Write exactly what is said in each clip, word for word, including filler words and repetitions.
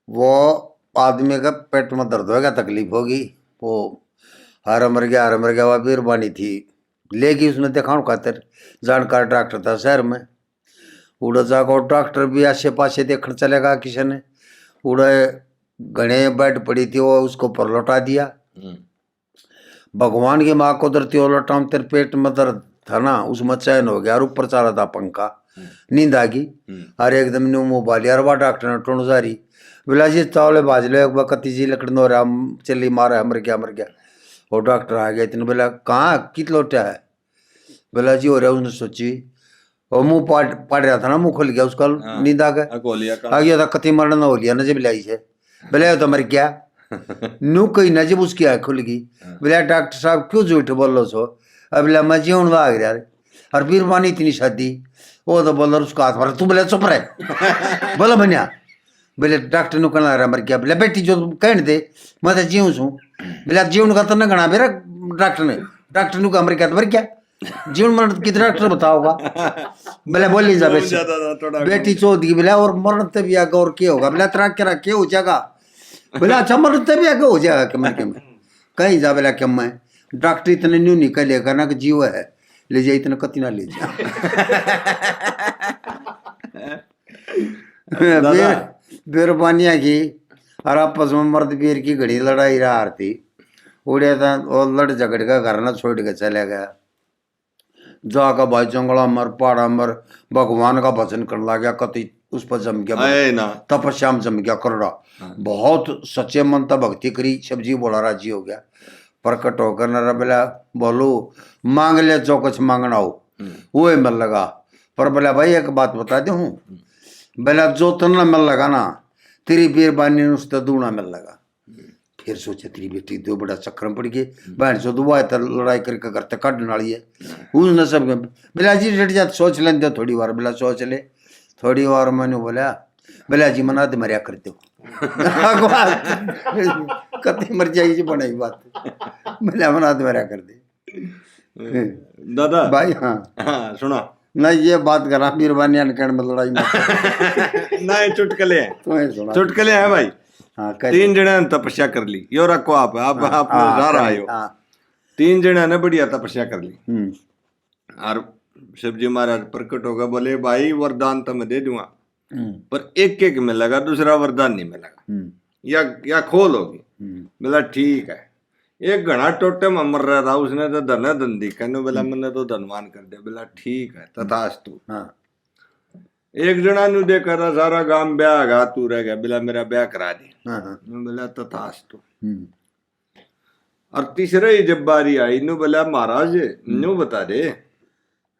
वो आदमी का पेट में दर्द होगा, तकलीफ होगी, वो हर मर गया, हर मर गया, वह बीरबानी थी, लेगी उसने दिखाने खातर, जानकार डॉक्टर था शहर में। उड़े जाकर डॉक्टर भी आसे पासे देखने चलेगा किसी ने, उड़े घने बेड पड़ी थी, वो उसको ऊपर लौटा दिया। हम्म। भगवान की माँ, कुदरती ओला टाइम तेरे पेट में दर्द था ना, उसमें चैन हो गया और ऊपर चला था पंखा, हम्म। नींद आ गई। हम्म। और एकदम न्यू मुँह बालिया, और वह डॉक्टर ने टुण जा रही, बोला, "जी, चावले भाज लो एक बार, कती जी लकड़ नो रहा, चली मारा है, मर गया, मर गया।" और डॉक्टर आ गया, इतने बोला, "कहाँ, कित लोटा है?" बोला, "जी, हो रहा।" उसने सोची, और मुंह पाड़, पाड़ रहा था ना, मुंह खुल गया उसका, हाँ, नींद आ गया। आ गया था, कति मरण हो लिया ना जब लाई से, बोले, "यो तो मर गया।" नू कही ना जब उसकी आँख खुल गई, हाँ। बोले, "डॉक्टर साहब, क्यों झूठ बोलो सो?" अब बोला, "मैं जीवन भाग रहा।" और बीरबानी इतनी शादी, वो तो बोल, उसका हाथ मारा, "तू बोले चुप रहे।" बोला, "बनिया।" बोले, "डॉक्टर नु कहना रहा मर गया।" बोले, "बेटी जो कहने दे, मैं तो जीव सूं।" बोले, "जीवन का तो ना घना बेरा डॉक्टर ने, डॉक्टर नु कहा मर गया तो मर गया।" जीवन मरण की डॉक्टर बताओगा। बोले, "बोली जा बेटी।" बेटी चौथ की बोला, "और मरण ते भी आगे और के होगा?" बोला, "तेरा के हो जाएगा।" बोला, "अच्छा, मरण ते भी आगे हो जाएगा कि मर के मैं कहीं जा?" बोला, "कि मैं डॉक्टर इतने न्यू निकल लेगा ना कि जीव है, ले जा, इतने कति ना ले जा।" दादा। बेर-, बेरबानिया की और आपस में मर्द पीर की घड़ी लड़ाई रहा थी। उड़े तो वो लड़ झगड़ के घर ना छोड़ के चले गया। जाके भाई जंगला मर, पहाड़ा मर, भगवान का भजन करने लग गया। कति उस पर जम गया, आए ना। तपस्या में जम गया करड़ा। हाँ। बहुत सच्चे मन तक भक्ति करी, सब जी बोला राजी हो गया। प्रकट होकर न बोला, "बोलो, मांग ले जो कुछ मांगना हो, हम्म। वो ही मिल लगा।" पर बोला, "भाई, एक बात बता दे हूँ, हम्म। बोला, जो तन्ने मिल लगा ना, तेरी बीरबानी ने उससे दूना मिल लगा।" फिर सोचे, "तेरी बेटी दो बड़ा चक्कर में पड़ गई, हम्म। बहन चोद वो आए तो लड़ाई करके घर तक काटने वाली है।" हम्म। उसने सब बोला, "जी, डट जा, सोच लेने दो थोड़ी बार।" बोला, "सोच ले।" थोड़ी बार मैंने बोला, बोला, "जी, मना दे, मरिया कर दो।" कति मर जाएगी जी, बनाई बात। बोला, "मना दे, मरिया कर दे।" दादा। भाई, हाँ। हाँ, सुना। ना, ये बात करा, बीरबानिया ने कहने में लड़ाई मत कर। ना, ये चुटकले हैं। तू ही सुना। चुटकले हैं भाई। हाँ, कह तीन दे। जने ने तपस्या कर ली। यो रखो आप, आप, हाँ, आप हाँ, नजारा कर ली, आयो। हाँ। तीन जने ने बढ़िया तपस्या कर ली। हम्म। और शिव जी महाराज प्रकट हो गए, बोले, "भाई, वरदान तो मैं दे दूंगा, हम्म। पर एक एक मिलेगा, दूसरा वरदान नहीं मिलेगा।" हम्म। या, या खोल होगी। हम्म। बोला, "ठीक है।" एक घना टोटे में मर रहा था, उसने तो धन धन दिखा, नु बोला, हम्म। "मैंने तो धनवान कर दिया।" बोला, "ठीक है, तथास्तु।" हाँ। एक जना नु देखा था, सारा गांव ब्याह गा, तू रह गया, बोला, "मेरा ब्याह करा दे।" हाँ, हाँ। नु बोला, "तथास्तु।" हम्म। और तीसरे ही जब बारी आई, नु बोला, "महाराज, हम्म। न्यू बता दे।"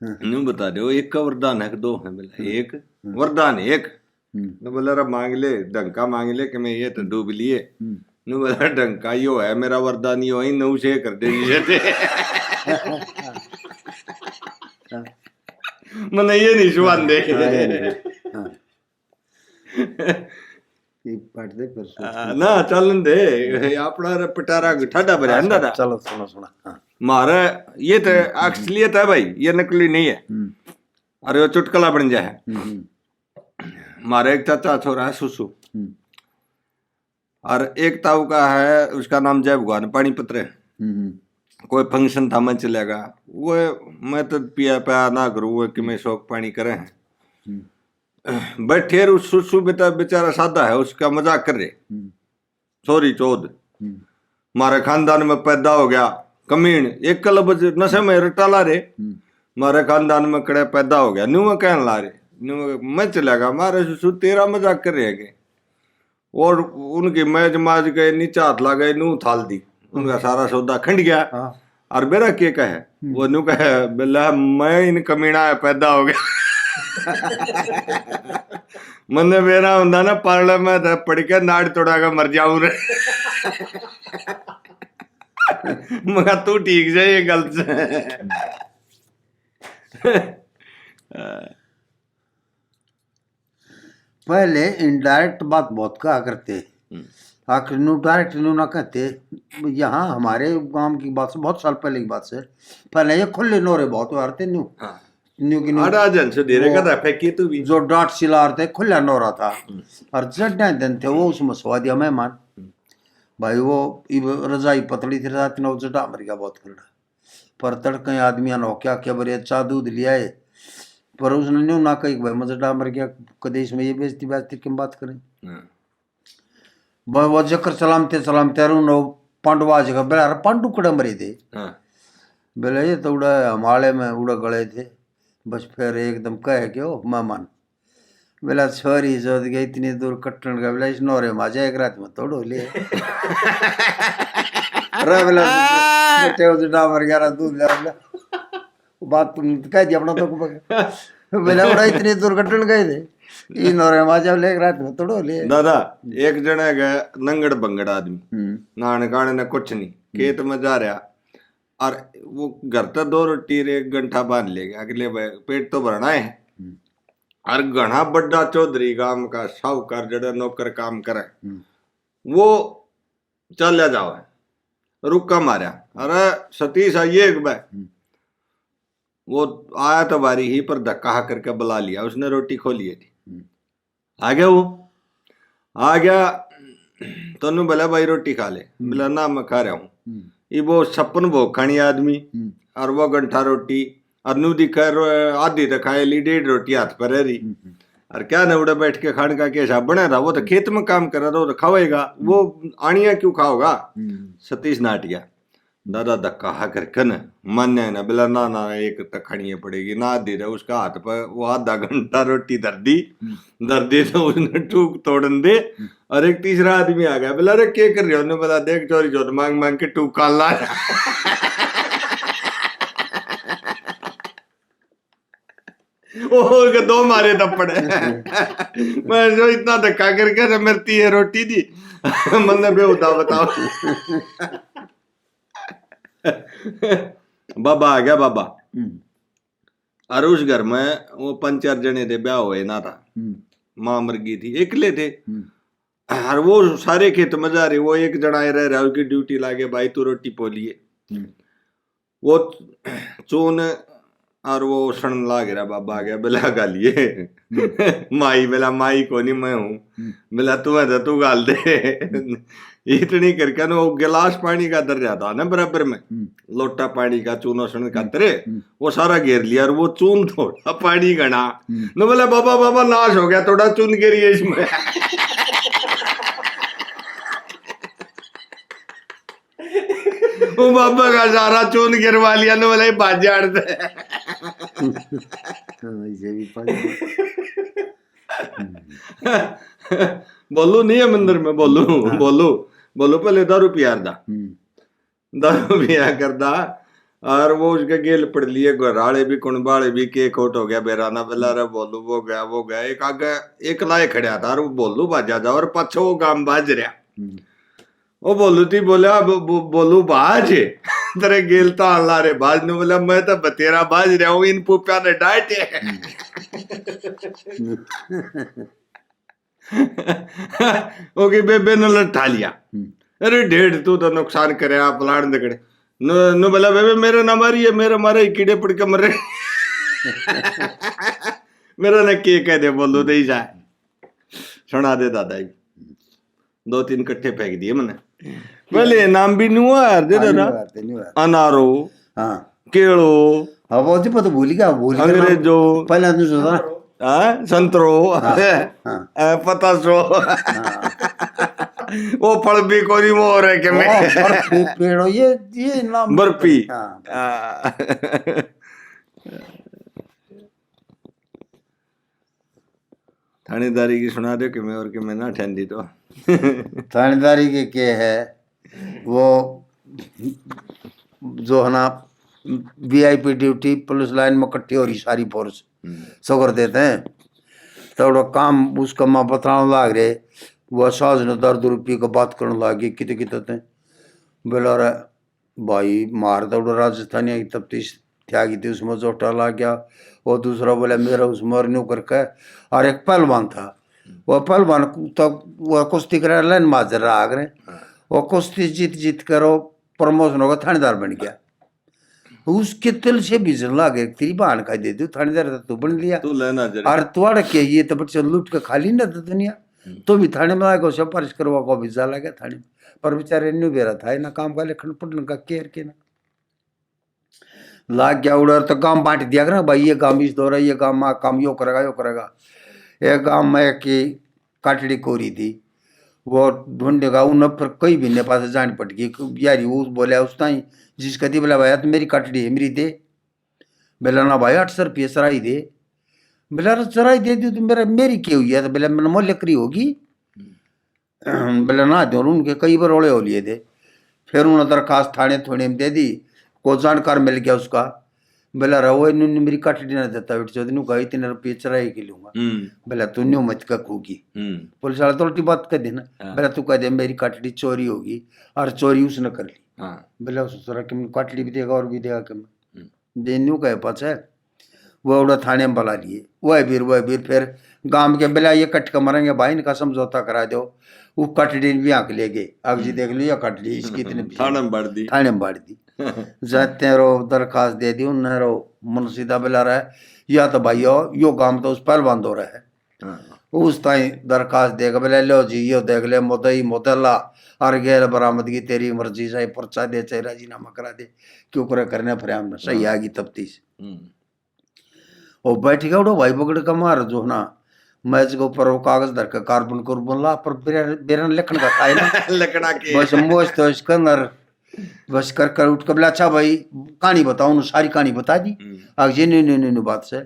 हाँ। न्यू बता दे, वो एक का वरदान है कि दो है? बोला, हम्म। "एक।" हम्म। "वरदान एक।" हम्म। नु बोला, "रे, मांग ले, ढंग का मांग ले कि मैं ये तो डूब लिए।" हम्म। नु बोला, "ढंग का यो है, मेरा वरदान यो है, नौ से कर दे, ये दे।" हाँ। मने ये नहीं सुहान दे। हाँ, ये नहीं। हाँ। ये पट दे फिर सोच आ, के। ना, चलन दे, ये अपना रे पिटारा ठाडा भरया है ना, अच्छा, दादा। चलो, सुनो, सुनो, हाँ। म्हारे ये तो हम्म, हम्म। असलियत है भाई, ये नकली नहीं है। हम्म। अरे, वो चुटकुला बन जाए। हम्म, हम्म। म्हारे एक चाचा छोरा है, सुसु। हम्म। और एक ताऊ का है, उसका नाम जय भगवान पानीपत रे। हम्म, हम्म। कोई function था, मैं चलेगा। वो, मैं तो पिया पिया ना करूँ, वो कि मैं शौक पानी करे हैं। हम्म। बैठे रहो, सुसु बेटा बेचारा सादा है, उसका मजाक कर रहे। हम्म। छोरी चौध। हम्म। "म्हारे खानदान में पैदा हो गया कमीण, एक लफ्ज नशे में रटाला रे। हम्म। म्हारे खानदान में कड़े पैदा हो गया।" न्यू मैं कहने ला रहे, न्यू मैं चलेगा, "म्हारे सुसु तेरा मजाक कर रहे हैं के?" और उनकी मेज माज के नीचे हाथ ला गए, नू थाल दी, उनका सारा सौदा खंड गया। हाँ। और बेरा के कहे, हम्म। वो नू कहे, "बेला, मैं इन कमीना है पैदा हो गया।" मन्ने बेरा हुंदा ना, पार्ले में तो पड़ के नाड़ तोड़ा के मर जाऊं रे। मगर तू ठीक से, ये गलत से। पहले indirect बात बहुत कहा करते। हम्म। आखिर न्यू direct न्यू ना कहते। यहाँ हमारे गांव की बात से, बहुत साल पहले की बात से, पहले ये खुले नोरे बहुत हुआ करते न्यू। हाँ। न्यू की न्यू। आड़ा जन से देरे वो का था, फेंकी तू भी। जो डांट सिलार थे, खुला नोरा था। हम्म। और जड्डा दिन थे, वो उसमें सवा दिया मेहमान। हम्म। भाई, वो इब रजाई पतली थी, रात ने वो जड्डा मर गया बहुत खुला। पर तड़के आदमियां ने हो क्या, क्या बरिया चा दूध लिया है, पर उसने न्यू ना कही कि भाई, मैं जड्डा मर गया, कदे इसमें ये बेइज्जती, बेइज्जती की बात करें। हाँ। ब-, वो जकर सलामते, सलामते, अरुण वो पांडु आ जगह, बेला, "अरे, पांडु कड़े मरे थे?" हाँ। बोले, "ये तो उड़े हमाले में उड़े गले थे, बस फिर एकदम कह के ओ मेहमान।" बोला, "छोरी जोत के इतनी दूर कट्टन का।" बोला, "इस नोरे में आ जाए, एक रात में तोड़ो ले।" रे बोला, "बेटे, वो जो डाबर ग्यारह दूध ले," बोला, "बात तुम कह दी अपना तो।" बोला, "बड़ा इतनी दूर कट्टन गए थे, इस नोरे में आ जाओ, ले, एक रात में तोड़ो ले।" दादा, एक जने के नंगड़ बंगड़ आदमी, हम्म। नान कान ने कुछ नहीं, हम्म। खेत में जा रहा, और वो घर तक दो रोटी रे एक गंठा बांध लेगा, अगले भाई पेट तो भरना है। हम्म। और घना बड़ा चौधरी गांव का साहूकार, जड़ा नौकर काम करे, हम्म। वो चल्या जावे, रुक्का मारया, "अरे सतीश, आइए एक बार।" हम्म। वो आया तो बारी ही, पर धक्का हा करके बुला लिया, उसने रोटी खो ली थी। हम्म। आ गया वो, आ गया, तन्नू बोला, "भाई, रोटी खा ले।" हम्म। बोला, "ना, मैं खा रहा हूँ।" हम्म। ये वो छप्पन भोग खानी आदमी, हम्म। और वो गंठा रोटी, और नू दिखा रो-, आधी तो खाए ली, डेढ़ रोटी हाथ पर रह रही। हम्म, हम्म। और क्या ना उड़े बैठ के खाने का कैसा बने रहा, वो तो खेत में काम कर रहा, वो तो खावेगा, हम्म। वो आनिया क्यों खाओगा? हम्म। सतीश नाट गया। दादा धक्का हा करके न मान्या ना, बोला, "ना, ना, एक तो खानी पड़ेगी ना।" आधी रे उसका हाथ पर वो आधा घंटा रोटी धर दी, हम्म। धर दी तो उसने टूक तोड़न दे, हम्म। और एक तीसरा आदमी आ गया, बोला, "अरे, के कर रहे हो?" उन्हें बोला, "देख, चोरी चोर मांग मांग के टूक काल ला।" और के दो मारे थप्पड़। मैं जो इतना धक्का करके तो मेरी ये रोटी दी। मन्ने बेहुदा बताओ। बाबा आ गया, बाबा। हम्म। और उस घर में वो पांच चार जने थे, ब्याह होए ना था। हम्म। माँ मर गई थी, एकले थे। हम्म। और वो सारे खेत में जा रहे, वो एक जना रह रहा, उसकी ड्यूटी लागे, "भाई, तू रोटी पोलिए।" हम्म। वो चून और वो उसण लाग रहा, बाबा आ गया, बोला, "गालिए।" हम्म। माई बोला, "माई कोनी, मैं हूँ।" हम्म। बोला, "तू है तो तू गाल दे।" हम्म। इतनी करके ना वो गिलास पानी का धर रहा था ना बराबर में, हम्म। लोटा पानी का, चून उसण का हम्म। तरे, हम्म। वो सारा घेर लिया और वो चून थोड़ा, पानी घना। हम्म। न बोला, "बाबा, बाबा, नाश हो गया, थोड़ा चून गिरी है इसमें।" वो बाबा का सारा चून गिरवा लिया, न बोला, "ये बाज जान दे।" हाँ, इसे भी पढ़। बोलू नहीं है मंदिर में, बोलू, हाँ। बोलू, बोलू पहले दारू पियार दा। हम्म। दारू पिया करदा, और वो उसके गेल पड़ लिए, घर आले भी, कुणबा आले भी, के खोट हो गया बेरा ना, बोला, "अरे बोलू, वो गया, वो गया।" एक आगे एक लाए खड़ा था, और वो बोलू बाजा जा, और पाछे वो गाम बाज रहा। हम्म। वो बोलू थी बोला, "बो-, बो-, बोलू बाज, तेरे गेल तो आला रे बाज।" ने बोला, "मैं तो बतेरा बाज रहा हूँ, इन पुप्या ने डांटे।" हम्म। ओके, बेबे ने लठा लिया। हम्म। "अरे ढेठ, तू तो नुकसान करे, आप लाड़ दे कड़े।" नु, नु बोला, "बेबे, मेरे ना मारिए, मेरे मारे ही कीड़े पड़ के मरे।" मेरा ने के कह दे, बोलू दे ही जाए। सुना दे दादा जी। दो तीन कट्ठे फेंक दिए मैंने। पहले नाम भी न्यू यार, दे हाँ, दादा। न्यू यार, न्यू यार। अनारो। हाँ। केलो। हाँ, वो जी, वो तो भूल गया, भूल गया नाम। अंग्रेजो। पहले तो सोचा। हाँ, संतरो। हाँ, हाँ। ए, पतासो। हाँ। वो फल भी कोनी, वो और है के में। वो फल पे-, पेड़ो, ये, ये नाम। बर्फी। हाँ। हाँ। थानेदारी की सुना दो कि मैं और कि मैं ना ठंडी तो। थानेदारी के, के है, वो जो है ना, VIP duty पुलिस लाइन में इकट्ठी हो रही सारी फोर्स, हम्म। सगर देते हैं। तो वो काम उसका माँ बतलाने लाग रहे, वो सास ने दर्द रूपी को बात करने लाग गई, किते किते थे। बोला, "अरे भाई, मार तो उड़ा राजस्थानिया की तफ्तीश त्यागी थी, उसमें जोटा लाग गया।" वो दूसरा बोला, "मेरा उसमें और न्यू करके।" और एक पहलवान था, वो पहलवान तो वो कुश्ती करे लाइन माजर रहा आगरे। हाँ। वो कुश्ती जीत जीत कर वो प्रमोशन होगा, थानेदार बन गया। उसके तिल से भी जला गए, तेरी बहन का दे दो थाने, जरा तो बन लिया। तू लेना जरा। और तुआड़ के ये तो बच्चे लूट के खा ली ना तो दुनिया। हम्म। तो भी थाने में आएगा, सिफारिश करवा को भी जा लगे थाने। पर बेचारे न्यू बेरा था ना, काम का लेखन पढ़ने का केयर के ना। लाग गया उड़र तो काम बांट दिया करा भाई, ये काम इस दौरा, ये काम आ, काम यो करेगा, यो करेगा। एक काम में कि काटड़ी कोरी थी, वो ढूंढेगा उन पर कई महीने पास जान पट गई। यारी उस बोला उस ताई, जिस कदी बोला, "भाई, तो मेरी काटड़ी है, मेरी दे।" बोला, "ना भाई, आठ सौ रुपये चराई दे।" बोला, "अरे, चराई दे दी तो मेरा, मेरी क्या हुई है?" तो बोला, "मैंने मोल करी होगी।" बोला, "ना दो।" उनके कई बार ओले हो लिए थे। फिर उन्होंने दरखास्त थाने थोड़े में दे दी, को जानकार मिल गया उसका। बोला, "रहो, इन्होंने मेरी काटड़ी ना देता, बेटी चौधरी, नु कहा, इतने रुपये चराई के लूंगा।" हम्म। बोला, "तू न्यू मत कह, खूगी।" हम्म। पुलिस वाला तो उल्टी बात कह देना। हाँ। बोला, "तू कह दे, मेरी काटड़ी चोरी होगी और चोरी उसने कर ली।" हाँ। बोला, "उस तरह के काटड़ी भी देगा और भी देगा कि मैं।" हम्म। दे न्यू कहे पाछे, वो उड़ा थाने में बुला लिए। वह बीर, वह बीर, फिर गांव के बोला, "ये कट के मरेंगे भाई, इनका समझौता करा दो।" वो काटड़ी भी आंख ले गए, "अब जी हम्म। देख लो, ये काटड़ी इसकी इतनी थाने में बांट दी।" थाने में बांट दी। जाते रो दरखास्त दे दी उन्हें, रो मुंशी दा बुला रहा है, "या तो भाई यो, यो काम तो उस पहलवान दो रहा है।" हाँ। उस ताई दरखास्त दे के बोले, "लो जी, यो देख ले, मुद्दई मुद्दला, और गैर बरामदगी तेरी मर्जी, चाहे पर्चा दे, चाहे राजीनामा करा दे, क्यों करे करने फिर हमने सही हाँ। आगी तफ्तीश।" हम्म। वो बैठ गया उड़ो भाई, पकड़ के मार जो ना, मेज के ऊपर वो कागज धर के कार्बन कुर्बन ला, पर बेरन, बेरन लिखण का खाए ना। लिखना के। बस मोज तो इसके अंदर बस कर कर उठ के बोला, "अच्छा भाई, कहानी बताओ।" उन्होंने सारी कहानी बता दी। हम्म। अब ये न्यू, न्यू, न्यू, न्यू बात से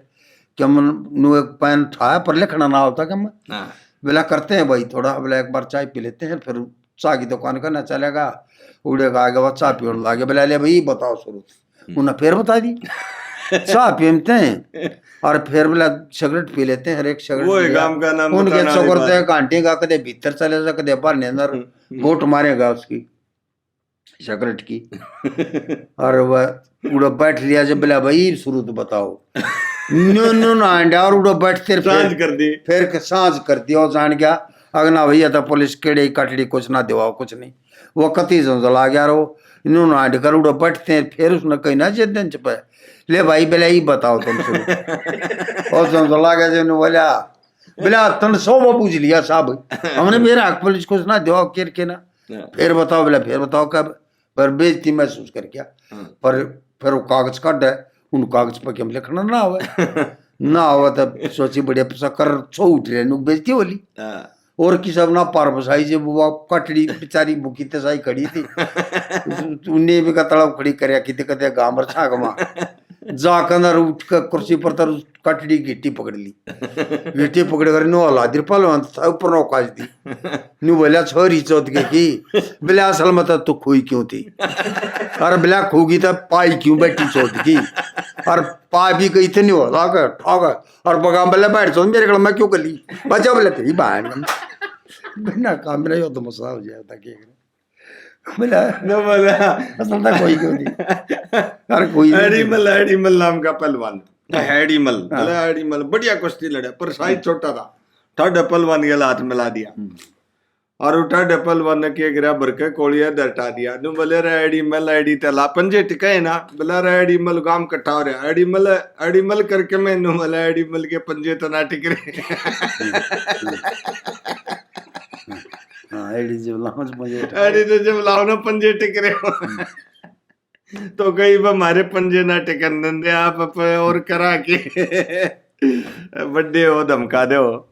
कि हम न्यू एक पेन उठाया, पर लिखना ना होता कि हम हाँ। बोला, "करते हैं भाई थोड़ा।" बोला, "एक बार चाय पी लेते हैं।" फिर चाय की दुकान का ना चलेगा, उड़ेगा आगे, वो चाय पीने लागे। बोला, "ले भाई, बताओ शुरू।" हम्म। उन्हें फिर बता दी, "चाय पीते हैं।" और फिर बोला, "सिगरेट पी लेते हैं, हर एक सिगरेट वो लिया।" काम का नाम उनके बताना वाली चक्कर बात। थे घंटे का, कदे भीतर चले जा, कदे बाहर ने अंदर हम्म। गोट मारेगा उसकी। सिगरेट की। और वह उड़ा बैठ लिया जब बोला, "भाई, शुरू तो बताओ।" न्यू, न्यू ना अंडा और उड़ा बैठते फिर, सांझ कर दी। फिर क-, सांझ कर दिया और जान गया, "अगना भैया तो पुलिस केड़े ही कटड़ी कुछ ना दिवाओ, कुछ नहीं।" वो कती जंजला गया रो, न्यू ना अंड कर उड़ा बैठते हैं, फिर उसने कहीं ना जे दिन पे, "ले भाई, बोला, ही बताओ तुम शुरू।" और जंजला गया जो बोला, "बोला, तन सौ वो पूछ लिया साहब, हमने मेरा हक पुलिस कुछ ना दिवाओ, केर के ना।" हाँ। फिर बताओ, बोला, "फिर बताओ कब?" पर बेइज्जती महसूस कर गया। हाँ। पर फिर वो कागज काढ़े, उन कागज पर के हम लिखना ना आवे। ना आवे तो सोची बढ़िया पैसा कर छो उठ रहे, नु बेइज्जती होली। हाँ। और की सब ना पार बसाई, जब वो कटड़ी बेचारी भूखी तसाई खड़ी थी। तूने भी का तड़प खड़ी करया, किते कदे गामर छागमा। जा के अंदर उठ के कुर्सी पर तर कटड़ी गिट्टी पकड़ ली। गिट्टी पकड़ कर नो हला दी, पहलवान तो था ऊपर नो काज दी। न्यू बोला, "छोरी चौथ के की।" बोले, "असल में तो तू खोई क्यों थी?" और बोला, "खोगी तो पाई क्यों बैठी चौथ की?" और पा भी गई थे न्यू हला के, ठा के। और बगाम बोले, "बैठ चौथ मेरे गल में क्यों कर ली?" बचा बोले, "तेरी बहन।" बिना काम में यो तो मसला हो जाता, क्या करें? बोला, न बोला। असल तो कोई क्यों नहीं। यार कोई नहीं। हैड़ी मल, हैड़ी मल नाम का पहलवान। हैड़ी मल, हाँ। बोला, हैड़ी मल, बढ़िया कुश्ती लड़ा, पर साइज छोटा था। ठाडे पहलवान के हाथ मिला दिया। हम्म। और वो ठाडे पहलवान ने क्या करा, भर के कोलिया दरटा दिया। नु बोले, "रे हैड़ी मल, हैड़ी तला पंजे टिकाए ना।" बोला, "रे हैड़ी मल गाम कट्ठा हो रहा। हैड़ी मल, हैड़ी मल करके मैं नु बोला, हैड़ी मल के पंजे तो ना टिक रहे।" हाँ, एड़ी जब लाओ तो पंजे टिक। एड़ी तो जब लाओ ना पंजे टिक रहे हो। हम्म। तो कई बा हमारे पंजे ना टिकन देंदे आप, आप और करा के बड्डे हो, धमका दे हो।